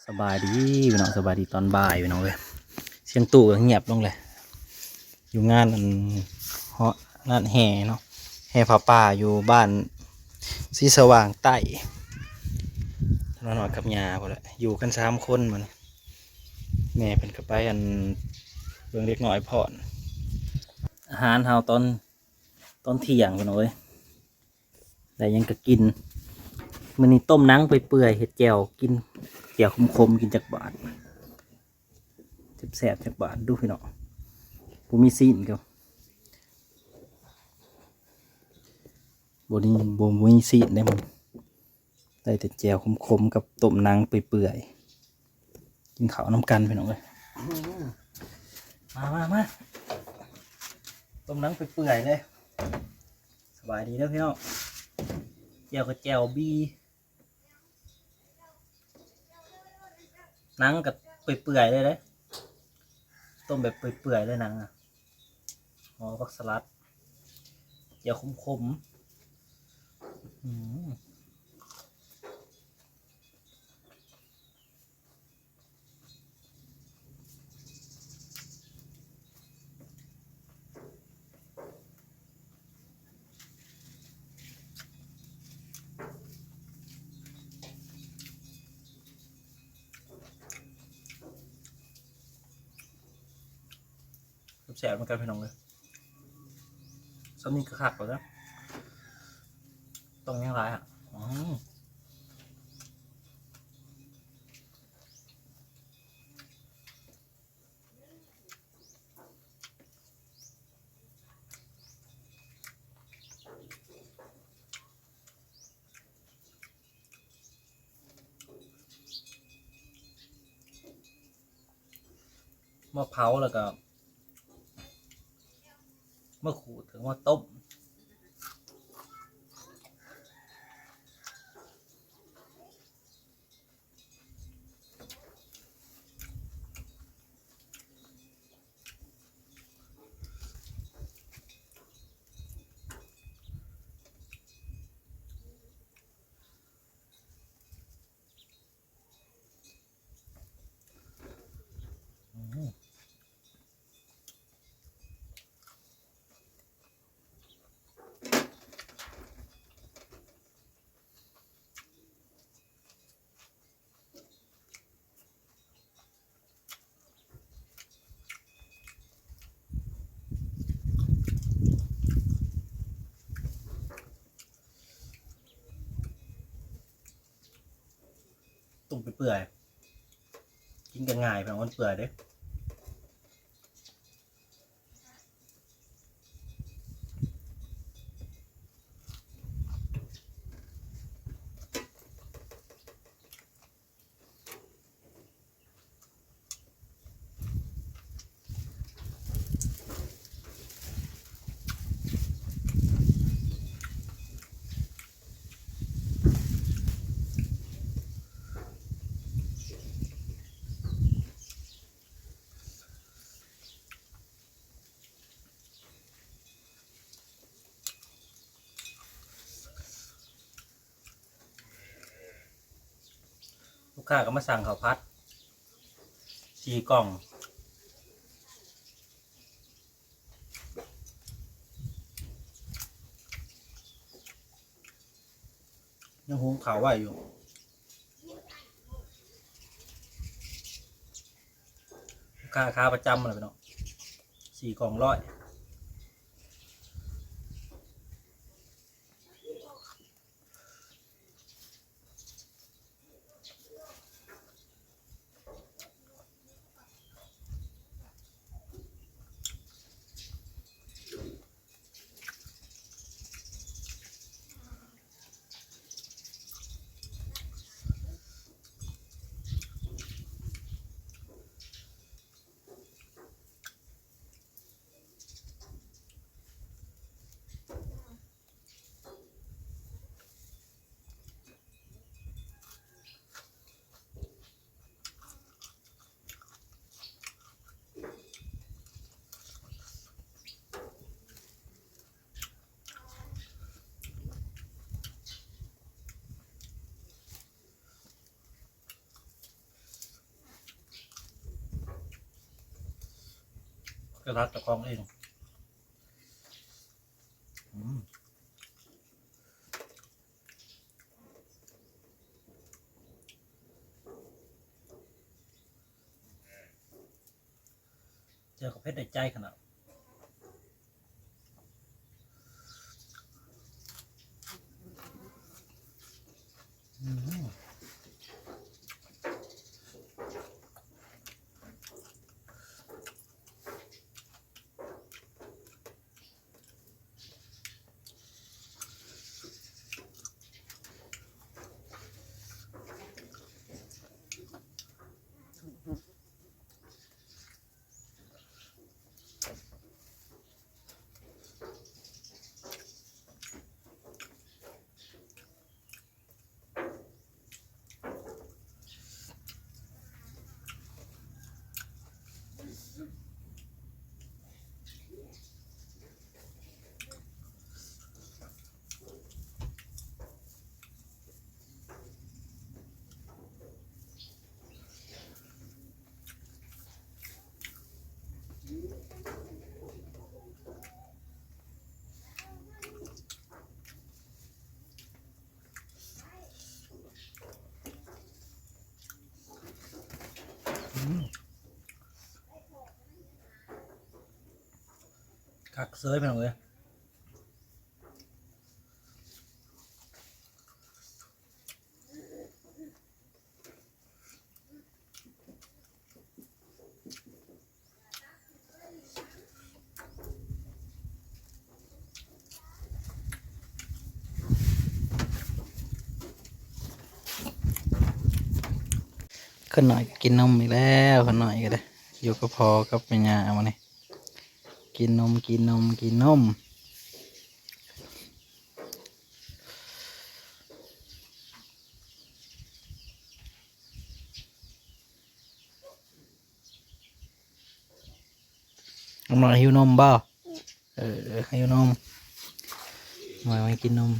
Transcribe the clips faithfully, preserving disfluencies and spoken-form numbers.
สบายดีพี่น้อง สบายดีตอนบ่ายพี่น้องเอ้ย เสียงตู้ก็เงียบลงเลย อยู่งานอัน เฮาะ งานแห่เนาะ แห่ผ้าป่าอยู่บ้านศรีสว่างใต้ ถนนหอดกับยาพอละ อยู่กันสามคนมัน แม่เพิ่นก็ไปอัน เบิ่งเด็กน้อยพ่อน อาหารเฮาตอน ตอนเที่ยงพี่น้องเอ้ย ได้หยังก็กิน มื้อนี้ต้มหนังไปเปื่อยๆ เฮ็ดแจ่วกิน แจ่วขมๆ กินจักบาด แซ่บๆ จักบาด ดูพี่น้อง บ่มีซีนก็ บ่มี บ่ บ่มีซีนเด้มัน ได้แต่แจ่วขมๆ กับต้มหนังไปเปื่อยๆ กินข้าวนำกันพี่น้องเอ้ย อืม มา มา มา ต้มหนังไปเปื่อยๆ เลย สบายดีเด้อพี่น้อง แจ่วก็แจ่วบี หนังก็เปื่อยๆ เลยเด้ ต้มแบบเปื่อยๆ เลยหนังอะ ห่อผักสลัด แจ่วขมๆ อืม แซ่บๆ เหมือนกันพี่น้องเลย ซ้ำนี่ก็คักแล้วนะ ต้องยังไงอ่ะ อืม มาเผาแล้วก็ มาขูดถึงมาต้ม อืม ต้มไปเปื่อย กินก็ง่าย เพียงมันเปื่อยเด้ ลูกค้าก็มาสั่งข้าวผัด สี่กล่อง ยังหุงข้าวไว้อยู่ ลูกค้าขาประจำเลยพี่น้อง สี่กล่องร้อย กระทะเจ้าของเอง อืม เจอกับเพชรในใจขนาด อืม คักเซยพี่น้องเอ้ย ข้าน้อยก็กินนมอีกแล้ว ข้าน้อยก็ได้ อยู่กับพ่อกับแม่ย่ามื้อนี้ กินนม กินนม กินนม น้องน้อยหิวนมบ่ เออ หิวนม มา มากินนม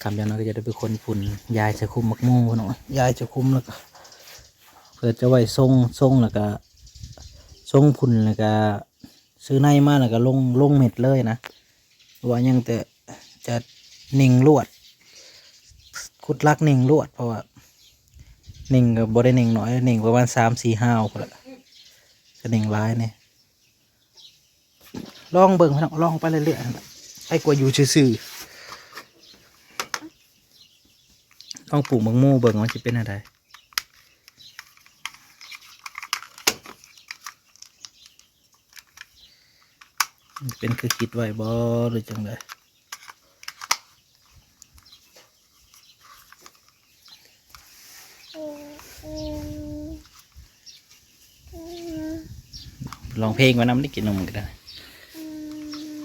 คำเดียวน้อยก็จะได้ไปขนฝุ่น ยายจะคุมหมากหมู่เนาะ ยายจะคุมแล้วก็ เพื่อจะไว้ส่ง ส่งแล้วก็ ส่งฝุ่นแล้วก็ ซื้อในมาแล้วก็ลง ลงเม็ดเลยนะ ว่ายังแต่จะนิ่งลวด ขุดลักนิ่งลวด เพราะว่า นิ่งก็บ่ได้นิ่งน้อย นิ่งประมาณสามสี่ห้าวพุ้นละ ก็นิ่งหลายนี่ ลองเบิ่งพี่น้อง ลองไปเรื่อยๆ ไปกว่าอยู่ซื่อๆ ลองปลูกหมากหมู่เบิ่งว่าสิเป็นจั่งใด มันเป็นคือคิดไว้บ่ หรือจั่งใด ร้องเพลงไว้นำ ได้กินนมก็ได้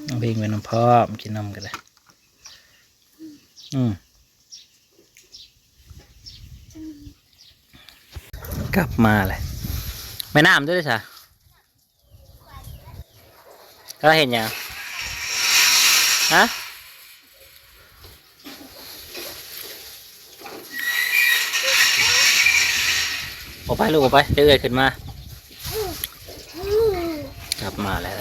ร้องเพลงไว้นำพร้อม กินนมก็ได้ อืม กลับมาเลย แม่น้ำด้วยซะ แล้วเห็นยัง ฮะ ออกไปลูก ออกไป เดี๋ยวเอื้อยขึ้นมา กลับมาแล้ว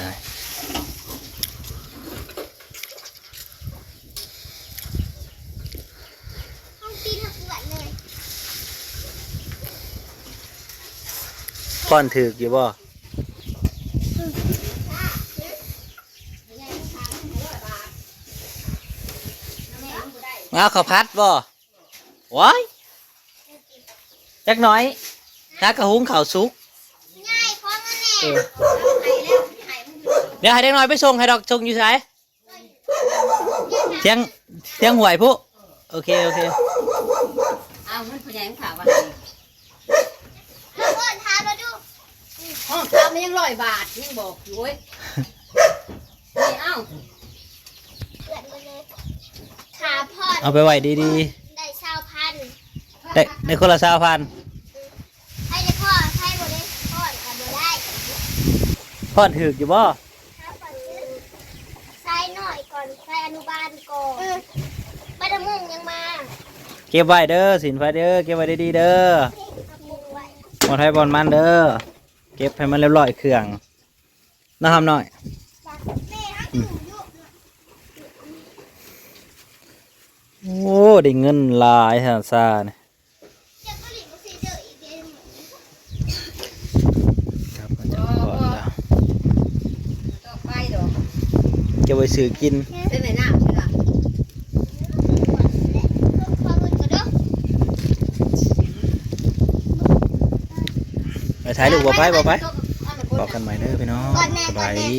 ห้องปีนหักเหือนเลย ป้อนถืกอยู่บ่ เอาข้าวผัดบ่ ว้าย จักหน่อย หากะหุงข้าวสุก ยาย ขอเงินแหน่ เออ เดี๋ยวให้เด็กน้อยไปส่งให้ดอก ส่งอยู่ไส เถียง เถียงห้วยพุ้น โอเค โอเค เอาเงินพ่อใหญ่ของข้าว่าให้ เอาเอิ้นถามมาดู ห้องข้ามันยังร้อยบาท ยังบอกอยู่เว้ย นี่ เอ้า เอิ้นมาเลย ถามพ่อ เอาไปไว้ดีๆ ได้ซาวพัน ได้ ได้คนละซาวพัน ใครจะพ่อ ใครบ่ได้พ่อก็บ่ได้ พ่อถืกอยู่บ่ ใส่หน่อยก่อน ใส่อนุบาลก่อน เออ ไปทำมุ่งยังมา เก็บไว้เด้อ สินไฟเด้อ เก็บไว้ดีๆเด้อ เอามุ่งไว้ บ่อนไผบ่อนมันเด้อ เก็บให้มันเรียบร้อยเครื่อง นะครับหน่อย อืม โอ้ ได้เงินหลายแท้ซ่าเนี่ย ครับ มาจากก่อนแล้ว จะไปซื้อกิน ไปไหนน้ำใช่ปะ ไปถ่ายรูปบ่ไป บ่ไป บอกกันใหม่เด้อพี่น้อง สบายดี